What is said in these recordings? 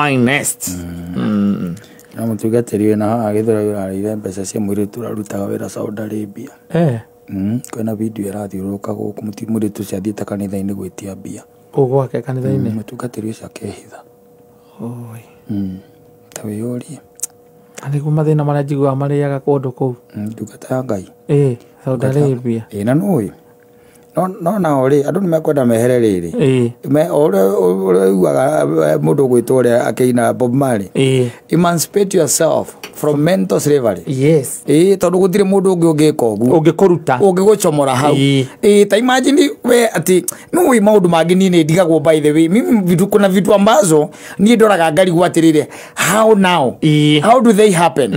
Finest. No mũtungatĩri wĩna haha Gĩthũrai ũrarĩire mbeca cia mũirĩtu ũrarutaga wĩra Saudi Arabia. Kwĩna video ĩrathiũrũrũka gũkũ mũirĩtu ũcio athiĩte kanitha-inĩ gwĩtia mbia. Kũu gwake kanitha-inĩ. Mũtungatĩri ũcio akehitha. Oi. Ta wĩyũrie. Na nĩguo mathĩna marĩa njiguaga marĩaga kũndũ kũu. Ndungata ya Ngai. Saudi Arabia. Ĩĩ na nũĩ. No nao rĩ andũ nĩ mekwenda mehere rĩrĩ. O ũrĩa ũiguaga mũndũ ũgwĩtwo ũrĩa akĩina Bob Marley. Emancipate yourself from mental slavery. Yes. Ĩĩ tondũ gũtirĩ mũndũ ũngĩ ũngĩka ũguo. Ũngĩkũruta. Ũngĩgũcomora hau. Ĩĩ ta imagine we atĩ nũĩ maũndũ mangĩ niĩ nĩ ndigagwo by the way. Mimi vitu kuna vitu ambazo niĩ ndoraga ngarigwo atĩrĩrĩ how now? How do they happen?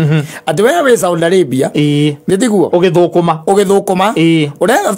Atĩ we wĩ Saudi Arabia. Nĩ tiguo? Ũgĩthũkũma. Ũgĩthũkũma.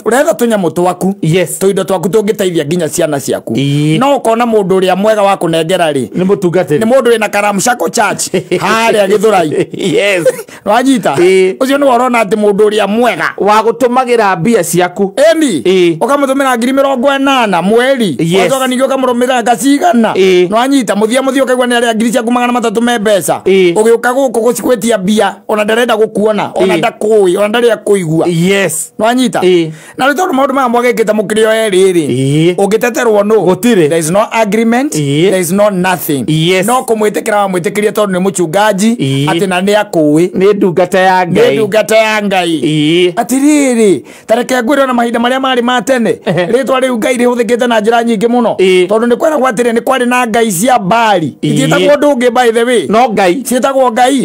Ũretha tũnyamũ twaku. Yes. Tũindo twaku tũngĩteithia nginya ciana ciaku. No ũkona mũndũ ũrĩa mwega wa kũnengera rĩ. Nĩ mũtungatĩri. Nĩ mũndũ wĩna Karamshako Church harĩa Gĩthũrai. Yes. Wanyita? Ũcio nĩwe ũrona atĩ mũndũ ũrĩa mwega wa gũtũmagĩra mbia ciaku. Ĩni. Ũkamũtũmĩra 80,000 mweri. Yes. Ũgacoka ningĩ ũkamũrũmĩrĩra ngacigana. Nĩwanyita? Mũthia mũthia ũkaigua nĩ arĩa ngiri ciaku 300 me mbeca. Ũgĩũka gũkũ gũcikwĩtia mbia ona ndarenda gũkuona, ona ndakũĩ, ona ndarĩ akũigua. Yes. Nĩwanyita? Na rĩu tondũ maũndũ maya mwagĩkĩte mũkĩrĩ o erĩ rĩ, ũngĩteterwo nũ? Gũtirĩ. There is no agreement, there is no nothing. Yes. No kũmwĩtĩkĩra wamwĩtĩkĩria tondũ nĩ mũchungaji, atĩ na nĩ akũĩ. Nĩ ndungata ya Nĩ Ngai. ndungata ya Ngai. Atĩrĩrĩ, ta reke ngwĩre ona mahinda marĩa marĩ ma tene, rĩtwa rĩu Ngai rĩhũthĩkĩte na njĩra nyingĩ mũno. Tondũ nĩ kweragwo atĩrĩ, nĩ kwarĩ na ngai cia Baali. Itiĩtagwo ũndũ ũngĩ by the way. No Ngai. Ciĩtagwo Ngai.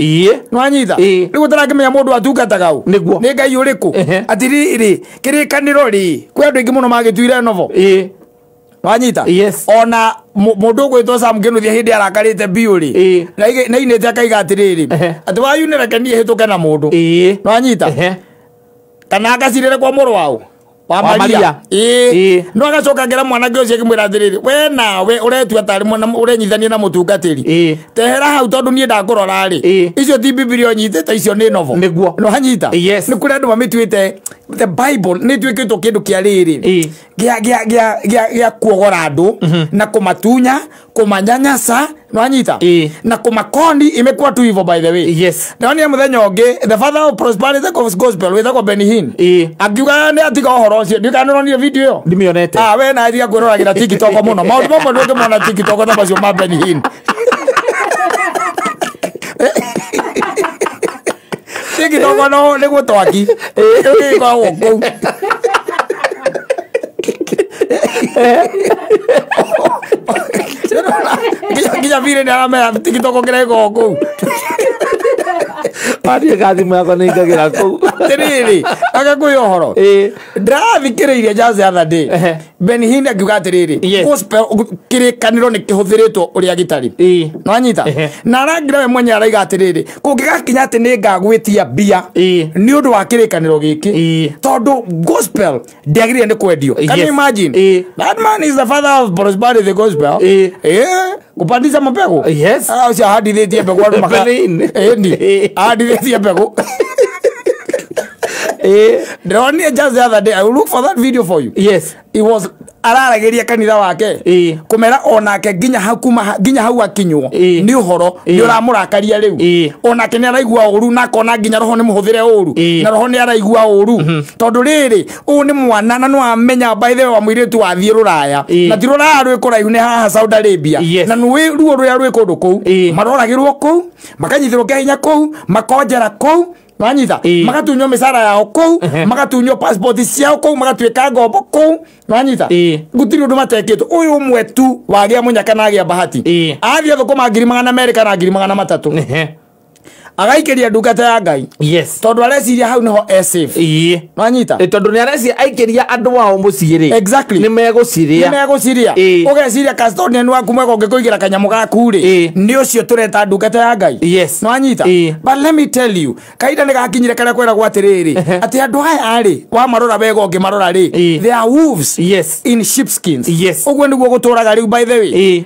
Nĩwanyita? Rĩu ũtarakĩmenya mũndũ atungataga ũ? Nĩguo. Nĩ Ngai ũrĩkũ? Atĩrĩrĩ, kĩrĩkanĩro rĩ, kwĩ andũ aingĩ mũno magĩtuire novo. Wanyita? Yes. Ona mũndũ ũgwĩtwo Sam Kĩnuthia hĩndĩ arakarĩte biũ rĩ, na ainĩte akaiga atĩrĩrĩ, atĩ wanyu nĩ reke niĩ hĩtũke na mũndũ. Nĩwanyita? Kana agacirĩre kwa mũrũ wao wa Wa Maria. Maria. No agacoka akĩra mwanake ũcio akĩmwĩra atĩrĩrĩ, we nawe ũretua tarĩ mwana ũrenyithania na mũtungatĩri. Tehera hau tondũ niĩ ndakũrora rĩ. Icio ti Bibilia ũnyitĩte, icio nĩ novel. Nĩguo. Nĩwanyita? Yes. Nĩ kũrĩ andũ mamĩtuĩte the Bible nĩ ĩtuĩkĩtwo kĩndũ kĩa rĩrĩ. Gĩa kuogora andũ na kũmatunya, kũmanyanyasa, nĩwanyita? Na kũmakoni imekuwa tu hivyo by the way. Yes. Ndonire mũthenya ũngĩ the father of prosperity gospel wĩtagwo Benny Hinn. Akiuga nĩ atiga ũhoro ũcio. Ndiũĩ kana nĩũronire video ĩyo? Ndimĩonete. We na tiga kwĩroragĩra TikTok mũno. Maũndũ mamwe ndũngĩmona TikTok ta macio ma Benny Hinn. TikTok no nĩ gũtwaki. Gĩkoragwo kũu. Nginya Bire nĩ aramenya TikTok kĩrĩa gĩkoragwo kũu. Pathiĩ ka thimũ yakwa nĩ ingagĩra kũu. Atĩrĩrĩ, agakũhe ũhoro. Ndĩrathikĩrĩirie just the other day. Benny Hinn akiuga atĩrĩrĩ, gospel kĩrĩkanĩro nĩ kĩhũthĩrĩtwo ũrĩa gĩtarĩ. Nĩwanyita? Na arangira we mwenyewe araiga atĩrĩrĩ, kũngĩgakinya atĩ nĩ ngagwĩtia mbia nĩ ũndũ wa kĩrĩkanĩro gĩkĩ, tondũ gospel ndĩagĩrĩire nĩ kwendio. Can you imagine? That man is the father of prosperity gospel. Kupandisha mapego. Yes. Ũcio ahandithĩtie mbegũ andũ maka- Benny Hinn. Ĩni. Ahandithĩtie mbegũ. Ndĩronire just the other day. I will look for that video for you. Yes. He was araragĩria kanitha wake. Kũmera onake nginya hau kuma nginya hau akinywo. Nĩ ũhoro, nĩ ũramũrakaria rĩu. Onake nĩ araigua ũru na akona nginya roho nĩ mũhũthĩre ũru. Na roho nĩ araigua ũru. Tondũ rĩrĩ, ũyũ nĩ mwana na nĩwamenya by the way wa mũirĩtu wathiĩ rũraya. Na ti rũraya rwĩ kũraihu nĩ haha Saudi Arabia. Yes. Na nĩũĩ ruo rũrĩa rwĩ kũndũ kũu. Maroragĩrwo kũu, makanyitĩrwo kĩa hinya kũu, makonjera kũu. Wanyita? Magatunywo mĩcara yao kũu, magatunywo passport ciao kũu, magatuĩka ngombo kũu. Wanyita? Gũtirĩ ũndũ matekĩtwo. Ũyũ ũmwe tu wagĩa mũnyaka na agĩa bahati. Athiĩ thũkũma 200,000 kana 300,000. Agaikĩria ndungata ya Ngai. Yes. Tondũ areciria hau nĩho e safe. Wanyita? Tondũ nĩ areciria aikĩria andũ ao mũciĩ rĩ. Exactly. Nĩ megũciria. Nĩ megũciria. Ũgeciria custodian waku mwega ũngĩkũigĩra kanyamũ gaku rĩ. Nĩ ũcio tũreta ndungata ya Ngai. Yes. Nĩwanyita? But let me tell you, kahinda nĩ gakinyire karĩa kwĩragwo atĩrĩrĩ, atĩ andũ aya rĩ, wamarora wega ũngĩmarora rĩ, they are wolves Yes. in sheepskins. Yes. Ũguo nĩguo gũtũraga rĩu by the way.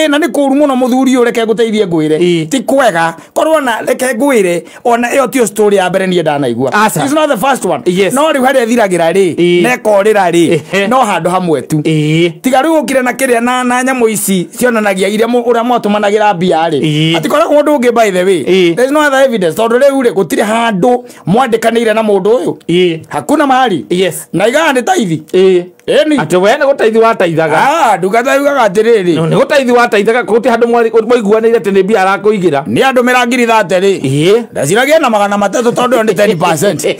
Na nĩ kũũru mũno mũthuri ũyũ, reke ngũteithie ngwĩre. Ti kwega. Korwo na reke ngwĩre ona ĩyo tiyo story ya mbere niĩ ndanaigua. Aca. It's not the first one. Yes. No rĩu harĩa ĩthiragĩra rĩ Ĩĩ. nekorĩra rĩ Ehe. no handũ hamwe tu. Ĩĩ. Tiga rĩu ũkire na kĩrĩa na nyamũ ici cionanagia iria ũrĩa mwatũmanagĩra mbia rĩ Ĩĩ. atikoragwo ũndũ ũngĩ by the way. Ĩĩ. There is no other evidence tondũ rĩu rĩ gũtirĩ handũ mwandĩkanĩire na mũndũ ũyũ. Ĩĩ. Hakuna mahali. Yes. Na igaga nĩ taithi. Ĩĩ. Ĩni. Atĩ we nĩ gũteithia wateithaga. Ah, ndungata yugaga atĩrĩrĩ. Nĩ gũteithia wateithaga gũtirĩ handũ mwaiguanĩire atĩ nĩ mbia arakũigĩra. Nĩ andũmĩra ngiri 30 rĩ. Ĩĩ. Ndeciragia na 300 tondũ ĩyo nĩ 10%.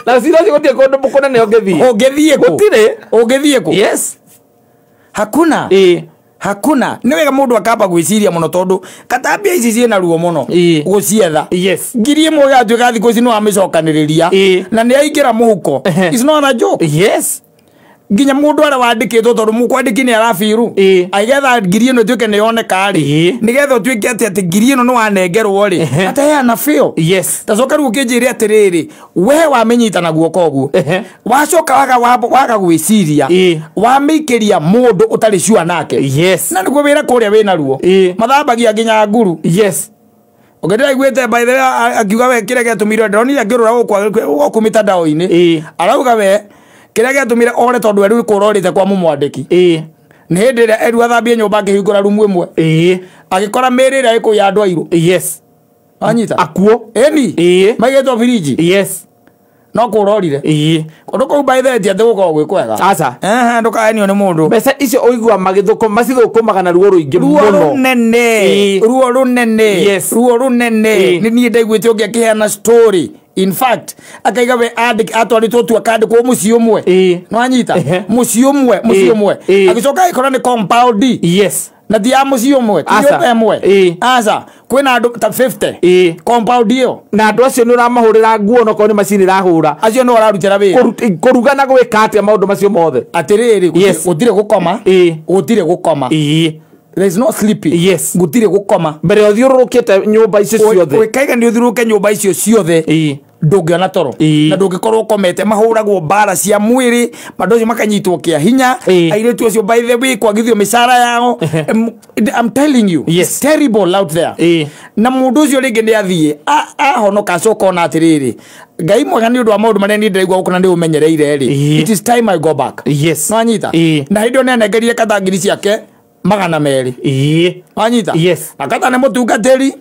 Na cira ũcio gũtirĩ kũndũ kũnene ũngĩthiĩ. Ũngĩthiĩ kũ? Gũtirĩ. Ũngĩthiĩ kũ? Yes. Hakuna. Ĩĩ. Hakuna. Nĩ wega mũndũ akamba gwĩciria mũno tondũ katambia ici ciĩna ruo mũno. Ĩĩ. Gũcietha. Yes. Ngiri ĩmwe ĩgatuĩka thikũ ici nĩ wamĩcokanĩrĩria. Ĩĩ. Na nĩ yaingĩra mũhuko. Ehe. It's not a joke. Yes. Nginya mũndũ arĩa wandĩkĩtwo tondũ mũkwandĩki nĩ arabiru. Ĩĩ. Aigetha ngiri ĩno ĩtuĩke nĩ yoneka rĩ. Ĩĩ. Nĩgetha ũtuĩke atĩ ngiri ĩno nĩ wanengerwo rĩ. Ehe. Ateana biũ. Yes. Tacoka rĩu ũkĩnjĩre atĩrĩrĩ we wamĩnyita na guoko ũguo. Ehe. Wacoka waga gwĩciria. Ĩĩ. Wamĩikĩria mũndũ ũtarĩ sure nake. Yes. Na nĩguo wĩra kũrĩa wĩna ruo. Ĩĩ. Mathambagia nginya nguru. Yes. Ũngĩndĩraiguĩte by the way akiuga we kĩrĩa gĩatũmire ndĩronire akĩũrũra gũkũ mĩtandao-inĩ. Ĩĩ. Arauga we kĩrĩa gĩatũmire ore tondũ Eru kũrorĩte kwa mũmwandĩki. Ĩĩ. Nĩ hĩndĩ ĩrĩa Eru athambie nyũmba akĩhingũra rumu ĩmwe. Ĩĩ. Agĩkora mĩĩrĩ ĩrĩa ĩ kũu ya andũ airũ. Yes. Wanyita? Akuo. Ĩni. Ĩĩ. Maigĩtwo biriji. Yes. No kũrorire. Ĩĩ. Kũndũ kũu by the way ti atĩ gũkoragwo gwĩ kwega. Aca. Ehe, ndũkahenio nĩ mũndũ. Mbeca icio ũiguaga macithũkũmaga na ruo rũingĩ Ruo mũno. rũnene. Ĩĩ. Ruo rũnene. Yes. Ruo rũnene. Ĩĩ. Nĩ niĩ ndaiguĩte ũngĩ akĩheana story. In fact, akaiga we atwarĩtwo tu akandĩkwo mũciĩ ũmwe. Ĩĩ. Nĩwanyita? Ehe. Mũciĩ ũmwe, mũciĩ Ĩĩ. ũmwe. Ĩĩ. Agĩcoka agĩkora nĩ compound. Yes. Na ti ya mũciĩ ũmwe, ti Aca. nyũmba ĩmwe. Ĩĩ. Aca, kwĩna andũ ta 50. Ĩĩ. Compound ĩyo. Na andũ acio nĩ ũramahũrĩra nguo onokorwo nĩ macini ĩrahũra. Acio nĩo ũrarutĩra wĩra. Kũruga na gwĩka atĩa maũndũ macio mothe. Atĩrĩrĩ, Yes. gũtirĩ gũkoma. Ĩĩ. Gũtirĩ gũkoma. Ĩĩ. There is no sleeping. Yes. Gũtirĩ gũkoma. Mbere ũthiũrũrũkĩte nyũmba icio ciothe. Ũikaiga nĩ ũthiũrũrũke nyũmba icio ciothe. Ĩĩ. Ndũngĩona toro. Ĩĩ. Na ndũngĩkorwo ũkomete mahũragwo mbara cia mwĩrĩ andũ acio makanyitwo kĩa hinya. Ĩĩ. Airĩtu acio by the way kwagithio mĩcara yao. I'm telling you. Yes. It's terrible out there. Ĩĩ. Na mũndũ ũcio rĩngĩ nĩ athiĩ ahonoka acoka ona atĩrĩrĩ Ngai mwega nĩ ũndũ wa maũndũ marĩa niĩ ndĩraigua gũkũ na nĩ ũmenyereire rĩ. Ĩĩ. It is time I go back. Yes. Nĩwanyita? Ĩĩ. Na hĩndĩ ĩyo nĩanengerire kata ngiri ciake 200. Ĩĩ. Wanyita? Yes. Na kata nĩ mũtungatĩri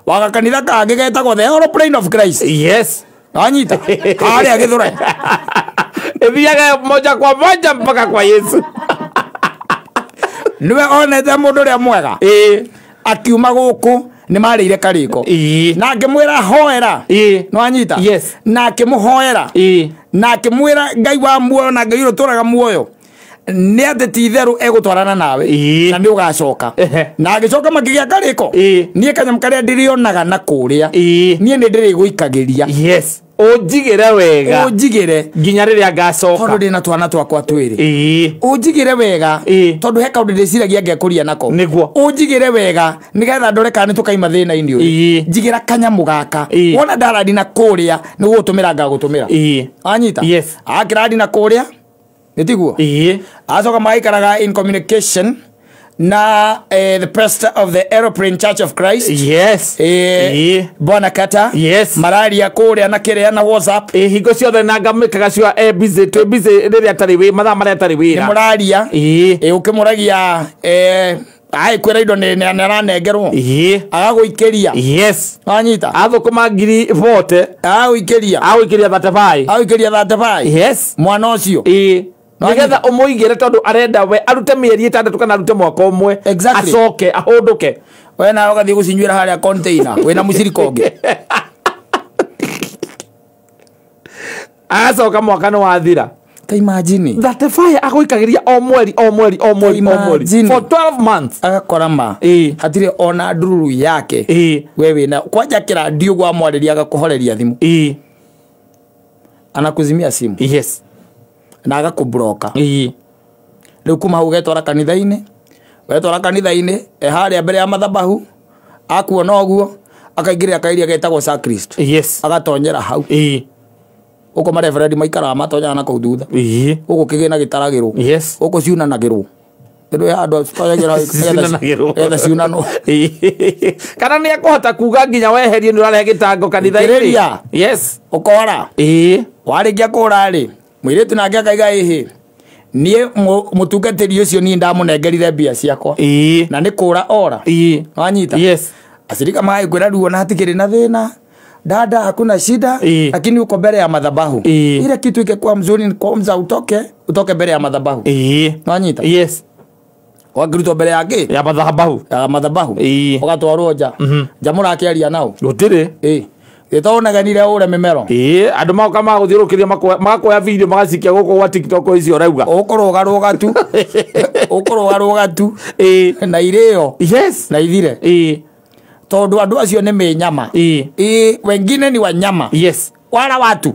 wa gakanitha kangĩ getagwo The Aeroplane of Christ. Yes. Wanyita? Harĩa Gĩthũrai. Ĩthiaga moja kwa moja mpaka kwa Yesu. Nĩwe onete mũndũ ũrĩa mwega. Ĩĩ. Akiuma gũkũ nĩ marĩire karĩko. Ĩĩ. Na akĩmwĩra hoera. Ĩĩ. Nĩwanyita? Yes. Na akĩmũhoera. Ĩĩ. Na akĩmwĩra Ngai wa muoyo na Ngai ũrĩa ũtũraga muoyo nĩ atĩ ti itherũ egũtwarana nawe. Ĩĩ. Na nĩ ũgacoka. Ehe. Na agĩcoka makĩgĩa karĩko. Ĩĩ. Niĩ kanyamũ karĩa ndĩrĩonaga na kũrĩa. Ĩĩ. Niĩ nĩ ndĩrĩgũikagĩria. Yes. Ũnjigĩre wega. Ũnjigĩre. Nginya rĩrĩa ngacoka. Tondũ ndĩna twana twakwa twĩrĩ. Ĩĩ. Ũnjigĩre wega. Ĩĩ. Tondũ he kaũndũ ndĩciragia ngekũria nako. Nĩguo. Ũnjigĩre wega nĩgetha ndore kana nĩtũkaima thĩna-inĩ ũyũ. Ĩĩ. Njigĩra kanyamũ gaka. Ĩĩ. Wona ndarandi na kũrĩa nĩ gũgũtũmĩra ngagũtũmĩra. Ĩĩ. Wanyita? Yes. Akĩrandi na kũrĩa nĩ tiguo? Ĩĩ. Acoka magaikaraga in communication na the pastor of the Aeroplane Church of Christ. Yes. Ĩĩ. Bwana Kata. Yes. Mararia kũrĩa na kĩrĩa na WhatsApp. Ĩĩ hingo ciothe na ngamĩkaga cio e busy twĩ busy rĩrĩa atarĩ wĩ mathaa marĩa atarĩ Nĩ wĩra. mũraria. Ĩĩ. Ĩĩ ũkĩmũragia ai kwĩra indo nĩ aranengerwo. Ĩĩ. Agagũikĩria. Yes. Wanyita? Athũkũma ngiri 40. Agagũikĩria. Agũikĩria 35. Agũikĩria 35. Yes. Mwana ũcio. Ĩĩ. Nĩwanyita? Nĩgetha ũmũigĩre tondũ arenda we arute mĩeri 6 kana arute mwaka ũmwe. Exactly. Acoke ahũndũke. We nawe ũgathiĩ gũcinyuĩra harĩa container wĩna mũcirika ũngĩ. Agacoka mwaka nĩ wathira. Ta imagine. 35 agũikagĩria o mweri o mweri o mweri o mweri Imagine. for 12 months. Agakora ma. Ĩĩ. Hatirĩ ona ndururu yake. Ĩĩ. We wĩna kwanja kĩrandio ũguo amwarĩria agakũhoreria thimũ. Ĩĩ. Anakuzimia simu. Yes. Na agakũbroka. Ĩĩ. Rĩu kuma hau ũgetwara kanitha-inĩ. Wetwara kanitha-inĩ e harĩa mbere ya mathabahu akuona ũguo akaingĩrĩra kairia getagwo sacrist. Yes. Agatonyera hau. Ĩĩ. Gũkũ mareferendi maikaraga matonyaga na kũu thutha. Ĩĩ. Gũkũ kĩgĩna gĩtaragĩrwo. Yes. Gũkũ ciunanagĩrwo. Ndio andũ getha ciunanwo. Kana nĩ ekũhota kuga nginya weherie nĩ ũrarehe gĩtango kanitha-inĩ. Yes. Ũkora. Warĩkia kũra rĩ, mũirĩtu nake akaiga ĩhĩ. Niĩ mũtungatĩri ũcio niĩ ndamũnengerire mbia ciakwa. Na nĩ kũra ora. Wanyita? Yes. Acirika magĩkwĩra rĩu ona hatikĩrĩ na thĩna. Dada hakuna shida, lakini uko mbele ya madhabahu. Ile kitu ikikuwa mzuri ni kwanza utoke mbele ya madhabahu. Wanyita? Yes. Wakirutwo mbere yake ya madhabahu. Ya madhabahu. Ugatwarwo nja. Nja mũrakĩaria nao. Gũtirĩ. Gĩtonaganire ũre mĩmero. Andũ magoka magũthiũrũkĩria magakuoya video magacikia gũkũ gwa TikTok icio ũrauga. Ũkũrũgarũga tu. Ũkũrũgarũga tu. Na irĩo. Yes. Na ithire. Tondũ andũ acio nĩ mĩnyama. Wengine ni wanyama. Yes. Wala watu.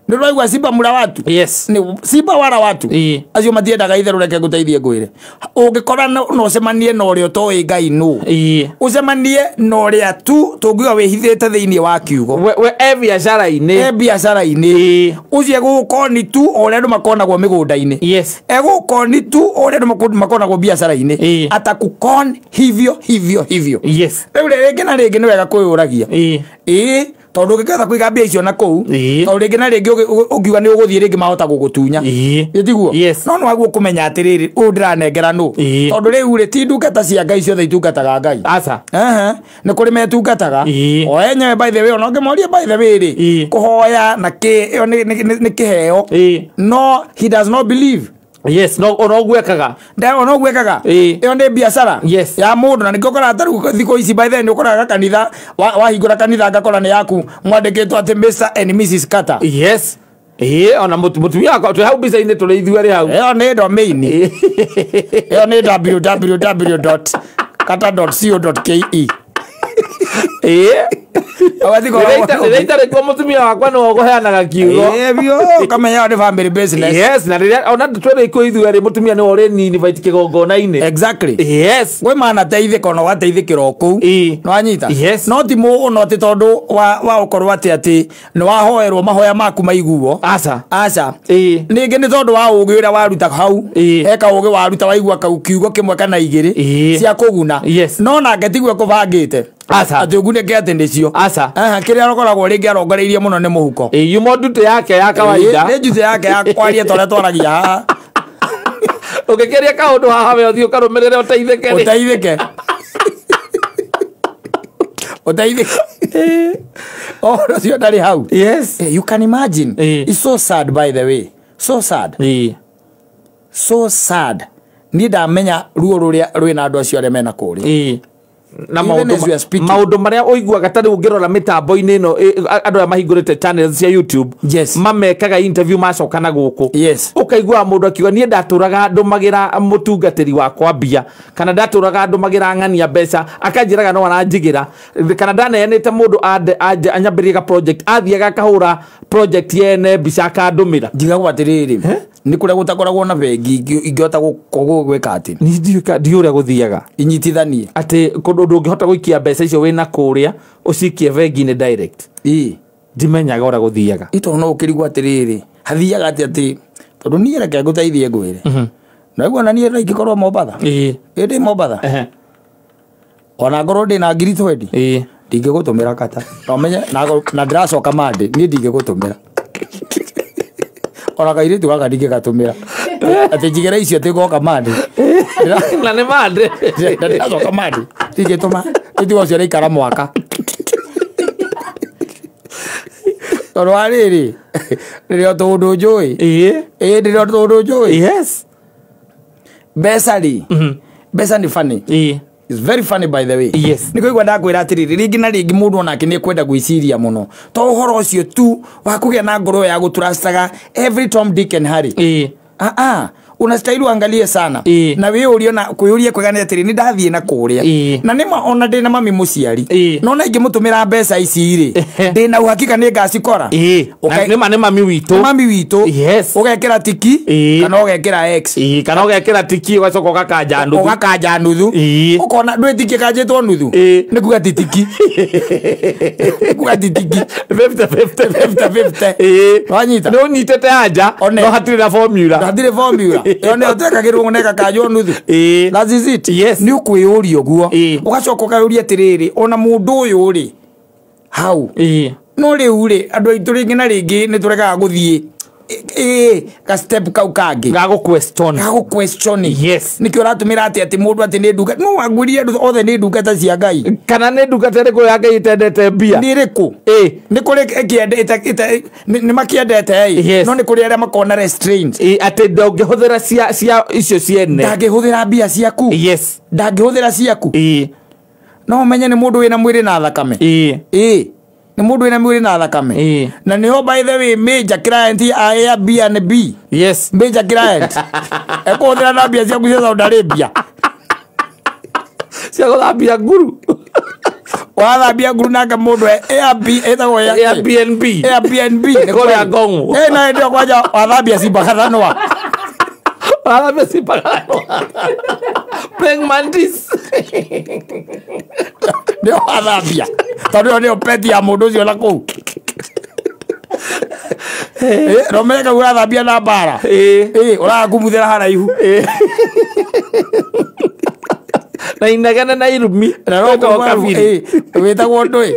Nĩ simba mura watu. Yes. Ni simba wala watu. Acio matiendaga itherũ reke ngũteithie ngwĩre. Ũngĩkora no ũcemanie na ũrĩa ũtoĩ Ngai nũ. Ũcemanie na ũrĩa tu tũngiuga wĩhithĩte thĩinĩ wa kiugo. We e biacara-inĩ. E biacara-inĩ. Ũcio egũgũkoni tu o ũrĩa andũ makonagwo mĩgũnda-inĩ. Yes. Egũgũkoni tu o ũrĩa andũ makonagwo biacara-inĩ. Atakukon hivyo hivyo hivyo. Yes. Rĩu rĩngĩ na rĩngĩ nĩ wega kwĩyũragia. Tondũ ũngĩkĩhota kũiga mbia icio na kũu, tondũ rĩngĩ na rĩngĩ ũngiuga nĩ ũgũthiĩ rĩngĩ mahota gũgũtunya. Tiguo? No nĩ wagwo kũmenya atĩrĩrĩ, ũyũ ndĩranengera nũ. Tondũ rĩu rĩ, ti ndungata cia Ngai ciothe itungataga Ngai. Aca. Nĩ kũrĩ metungataga. O enyewe by the way, ona ũngĩmoria by the way rĩ, kũhoya na kĩ, ĩyo nĩ kĩheo. No he does not believe. Yes, no ono gwekaga. Nda ono gwekaga. Iyo ni biashara. Yes. Ya mundu na nikio kora taru thiko ici by then ukoraga kanitha wahingura kanitha ngakora ni yaku mwandikitwo ati Mr and Mrs Carter. Yes. Ona mutumia wakwa twi hau mbica-inĩ tũrĩ ithuerĩ hau. Iyo ni domain. Iyo ni www.carter.co.ke. Rĩrĩa mutumia wakwa nĩwe ũkũheanaga kiugo. Biũ ũkamenya nĩ family business. Yes, na rĩrĩa ona twĩrĩ ikũ ithuerĩ mutumia nĩwe ũrĩ invite kĩgongona-inĩ. Exactly. Yes. Gwĩ manateithĩka ona ũgateithĩkĩra o kũu. Nĩwanyita? Yes. No ti mũno atĩ tondũ wa ũkorwo atĩ nĩwahoerwo mahoya maku maiguo. Aca. Aca. Ningĩ nĩ tondũ wa ũgĩ ũrĩa waruta hau. Eka ũgĩ waruta waigua kau kiugo kĩmwe kana igĩrĩ cia kũguna. No nake tiguo ekũbangĩte. Aca. Atĩ ũgunĩke atĩ nĩcio. Aca. Kĩrĩa arokoragwo rĩngĩ arongoreirie mũno nĩ mũhuko. Yumo ndute yake ya kawaida. Nĩ njute yake ya kwaria ta ũrĩa twaragia haha. Ũngĩkĩria kaũndũ haha we ũthiĩ ũkarũmĩrĩre ũteithĩke rĩ. Ũteithĩke. Ũteithĩke. Ũhoro ũcio ndarĩ hau. Yes. You can imagine. It's so sad by the way. So sad. So sad. Niĩ ndamenya ruo rũrĩa rwĩna andũ acio arĩa mena kũrĩa. Na maũndũ marĩa ũiguaga ta rĩu ũngĩrora mĩtambo-inĩ ĩno andũ aya mahingũrĩte channels cia YouTube. Yes. Mamekaga interview macoka na gũkũ. Yes. Ũkaiguaga mũndũ akiuga niĩ ndatũraga ndũmagĩra mũtungatĩri wakwa mbia kana ndatũraga ndũmagĩra ng'ania mbeca akanjĩraga no aranjigĩra kana ndaneanĩte mũndũ anyambĩrĩrie ga project athiaga akahũra project yene mbica akandũmĩra. Njigagwo atĩrĩrĩ, nĩ kũrĩa gũtakoragwo na bengi ingĩhota gwĩka atĩ niĩ ndiũĩ ũrĩa gũthiaga inyitithanie atĩ kũndũ ndũngĩhota gũikia mbeca icio wĩna kũrĩa ũcikie bengi-inĩ direct. Ndimenyaga ũrĩa gũthiaga. Ito no ũkĩrigwo atĩrĩrĩ hathiaga atĩ atĩ tondũ niĩ reke ngũteithie ngwĩre. Naiguo na niĩ ingĩkorwo Mombatha. Ĩ ndĩ Mombatha. Ona ngorwo ndĩna ngiri 20 ndingĩgũtũmĩra kata. Na ũmenye na ndĩracoka Monday niĩ ndingĩgũtũmĩra. Ona kairĩtu gaka ndingĩgatũmĩra. Atĩ njigĩra icio atĩ ngoka Monday. Na nĩ Monday. Na ndĩracoka Monday. Ndingĩtũma. Ĩtiga ũcio ũraikara mwaka. Tondũ wa rĩrĩ rĩrĩa tũndũ njũĩ. Rĩrĩa tũndũ njũĩ. Yes. Mbeca rĩ. Mbeca nĩ funny. It's very funny by the way. Yes. Nĩ kũigua ndakwĩra atĩrĩrĩ rĩngĩ na rĩngĩ mũndũ onake nĩ ekwenda gwĩciria mũno. To ũhoro ũcio tu wa kũgĩa na ngoro ya gũtrustaga every Tom, Dick and Harry. Unastahili uangalie sana. Na wĩyũrie na kwĩyũria kwega nĩ atĩrĩ nĩ ndathiĩ na kũrĩa. Na nĩma ona ndĩna mami mũciari. No na ingĩmũtũmĩra mbeca ici rĩ, ndĩna uhakika nĩ ngacikora. Nĩma nĩ mami witũ. Mami witũ. Yes. Ũgekĩra tiki kana ũgekĩra X. Kana ũgekĩra tiki ũgacoka ũgakanja nuthu. Ũgakanja nuthu. Ũkona ndwĩtikie kanjĩtwo nuthu. Nĩ kuga ti tiki. Nĩ kuga ti tiki. 50-50. 50-50. Wanyita? Nĩ ũnyitĩte anja no hatirĩ na formula. Hatirĩ formula. Ĩyo nĩyo twekagĩrwo na ĩgakanjwo nuthu. That is it. Yes. Nĩ ũkwĩyũria ũguo. Ũgacoka ũkayũria atĩrĩrĩ, ona mũndũ ũyũ rĩ hau. No rĩu rĩ andũ aitũ rĩngĩ na rĩngĩ nĩ tũregaga gũthiĩ ka step kau kangĩ. Ga gũ question. Ga gũ question. Yes. Nĩkĩo ũratũmĩra atĩ atĩ mũndũ atĩ nĩ ndungata. No wangwĩrire andũ othe nĩ ndungata cia Ngai. Kana nĩ ndungata ĩrĩkũ ya Ngai ĩtendete mbia? Nĩ ĩrĩkũ? Nĩ kũrĩ ĩkĩende nĩ makĩendete Yes. No nĩ kũrĩ arĩa makona restraint. Atĩ ndũngĩhũthĩra cia icio ciene. Ndangĩhũthĩra mbia ciaku. Yes. Ndangĩhũthĩra ciaku. No ũmenye nĩ mũndũ wĩna mwĩrĩ na thakame. Nĩ mũndũ wĩna mwĩrĩ na thakame. Na nĩho by the way major client ya Airbnb. Yes. Major client. Ekũhũthĩra na mbia ciaku cia Saudi Arabia. Cia gũthambia nguru. Wathambia nguru nake mũndũ ĩtagwo Airbnb. Airbnb. Nĩ kũrĩa Ngong'o. Na ndio kwanja wathambia simba gathanwa. Wathambia simba gathanwa. Praying mantis. Ndio wathambia. Tondũ ĩyo nĩyo peti ya mũndũ ũcio na kũu. Romeka ũrathambia na mbara. Ũrakumuthĩra haraihu. Na inegene na irumi. Na no kabiri. Wĩtagwo ndũĩ?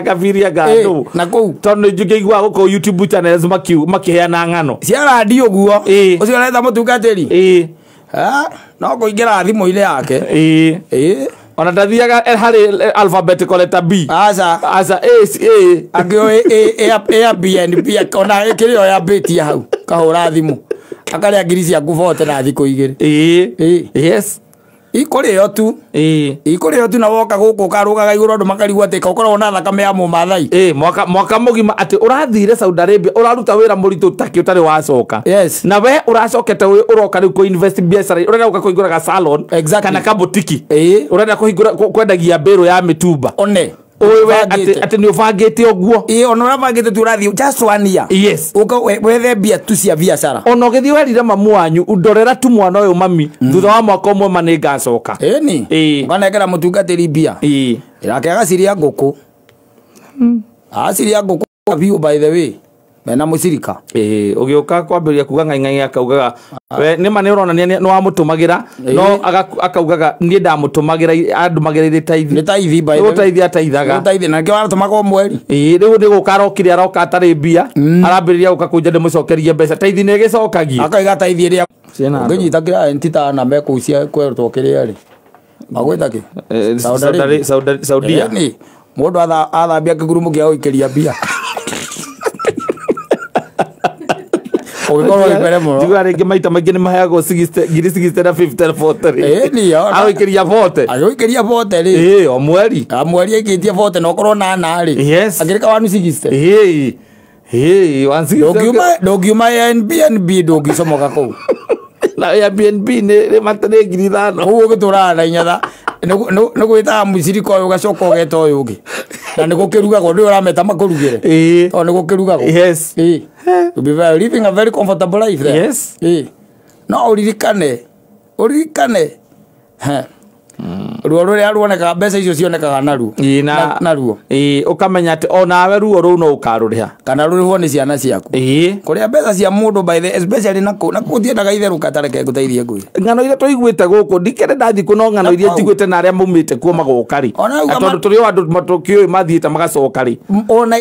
Kabiri anga andũ. Na kũu. Tondũ nĩ gũkũ YouTube channels makĩheana ng'ano. Cia radio ũguo. Ũcio ũretha mũtungatĩri. No kũingĩra thimũ-inĩ yake. Ona ndathiaga harĩ alphabetical letter B. Aca. Aca A C A. Akĩoĩ Airbnb ona ĩkĩrĩ o yambĩtie hau. Kahũra thimũ. Akarĩa ngiri ciaku bote na thikũ igĩrĩ. Yes. Ikũrĩo tu. Ikũrĩo tu na woka gũkũ ũkarũgaga igũrũ andũ makarigwo atĩ ũkoragwo na thakame ya Mũmathai. Mwaka mũgima atĩ ũrathire Saudi Arabia ũraruta wĩra mũritũ takĩ ũtarĩ wacoka. Yes. Na we ũracokete ũroka rĩu kũ invest biacara ũrenda gũka kũhingũra ga salon. Exactly. Kana kabutiki. Ũrenda kũhingũra kwendagia mbĩrũ ya mĩtumba. One. Ũĩ we atĩ nĩ ũbangĩte ũguo. Ona ũrabangĩte tu ũrathiĩ just one year. Yes. Ũka wethe mbia tu cia biacara. Ona ũgĩthiĩ werire mamu wanyu ndorera tu mwana ũyũ mami thutha wa mwaka ũmwe ma nĩ ngacoka. Ĩni. Ũkanengera mũtungatĩri mbia. Nake agaciria ngũkũ. Agaciria ngũkũ biũ by the way. Mena mũcirika. Ũgĩũka kwambĩrĩria kuga ng'aing'ai akaugaga we nĩma nĩ ũronania nĩ wamũtũmagĩra no akaugaga niĩ ndamũtũmagĩra andũmagĩra irĩ taithi. Nĩ taithi by the way. Gũteithia ateithaga. Gũteithia na nĩkĩo aratũmaga o mweri. Rĩu nĩ gũka arokire aroka atarĩ mbia arambĩrĩria gũka kũnja ndĩmũcokerie mbeca taithi nĩ ĩgĩcokagia. Akaiga taithi ĩrĩa ũngĩnyita client ta na me kũu cia kwerũtwo kĩrĩa rĩ. Magwĩta kĩ? Saudia. Mũndũ athambia kĩgurumo kĩa gũikĩria mbia. Ũgĩkorwo mbere mũno. Njiguaga rĩngĩ maita maingĩ nĩ maheagwo ngiri 60 na 50 na 40. Ĩni Agũikĩria 40. Agũikĩria 40 rĩ. O mweri. A mweri aikĩtie 40 na ũkorwo na ana rĩ. Yes. Akĩrĩka 160. 160. Ndũngiuma Airbnb ndũngĩcomoka kũu. Na Airbnb nĩ ngiri 5. Kũu ũgĩtũraga na inyatha. Nĩ gwĩtaga mũcirika ũyũ ũgacoka ũgeta ũyũ ũngĩ. Na nĩ gũkĩrugagwo ndũĩ ũrameta makũrugĩre. Tondũ nĩ gũkĩrugagwo. Yes. You'll be very living a very comfortable life there. Yes. No ũririkane. Ũririkane. Ruo rũrĩa ruonekaga mbeca icio cionekaga naruo. Naruo. Ũkamenya atĩ onawe ruo rũu no ũkarũrĩha. Kana rũrĩhwo nĩ ciana ciaku. Kũrĩa mbeca cia mũndũ by the especially na kũu na kũu tiendaga itherũka ta reke ngũteithie ngwĩre. Ng'ano iria tũiguĩte gũkũ ndikĩrĩ ndathiĩ kũ no ng'ano iria njiguĩte na arĩa maumĩte kuo magoka rĩ. Tondũ tũrĩ o andũ tũkĩũĩ mathiĩte magacoka rĩ.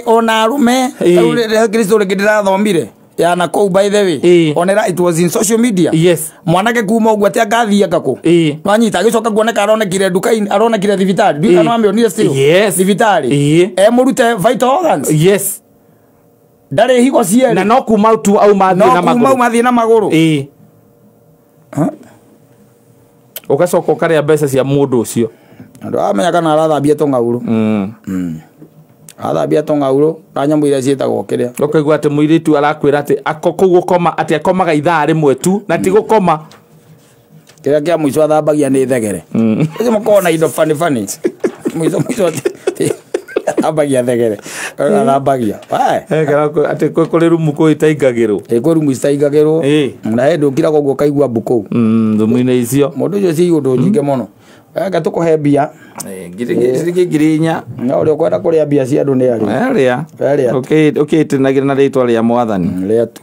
Ona arũme rĩu Kristo rĩngĩ ndĩrathomire ya na kũu by the way onera it was in social media. Yes. Mwanake kuma ũguo atĩ angathiĩ kũ. Nwanyita agĩcoka kuoneka aronekire nduka-inĩ aronekire thibitarĩ. Ndiũĩ kana wamĩonire still. Yes. Thibitarĩ. Emũrute vital organs. Yes. Ndarĩ higo cierĩ. Na no kuma tu auma athiĩ na magũrũ. No kuma auma athiĩ na magũrũ. Ũgacoka ũkarĩa mbeca cia mũndũ ũcio. Andũ amenya kana arathambia tũng'aurũ. Athambia tũng'aurũ na nyamũ iria ciĩtagwo kĩrĩa. Ũkaigua atĩ mũirĩtu arakwĩra atĩ kũu gũkoma atĩ akomaga ithaa rĩmwe tu na ti gũkoma. Kĩrĩa kĩa mũico athambagia nĩ thegere. Ũcio makoragwo na indo funny funny. Mũico mũico athambagia thegere. Athambagia. Atĩ kũrĩ rumu kũu itaingagĩrwo. Kwĩ rumu itaingagĩrwo. Na hĩndĩ ũkiraga ũguo ũkaigua mbu kũu. Rumu-inĩ icio. Mũndũ ũcio ci ũndũ nyingĩ mũno. Reke tũkũhe mbia. Ngiri 4,000. No ũrĩa ũkwenda kũrĩa mbia cia andũ nĩ arĩa. Arĩa. Arĩa. Ũkĩĩtĩnagĩra na rĩtwa rĩa mwathani. Rĩa tu.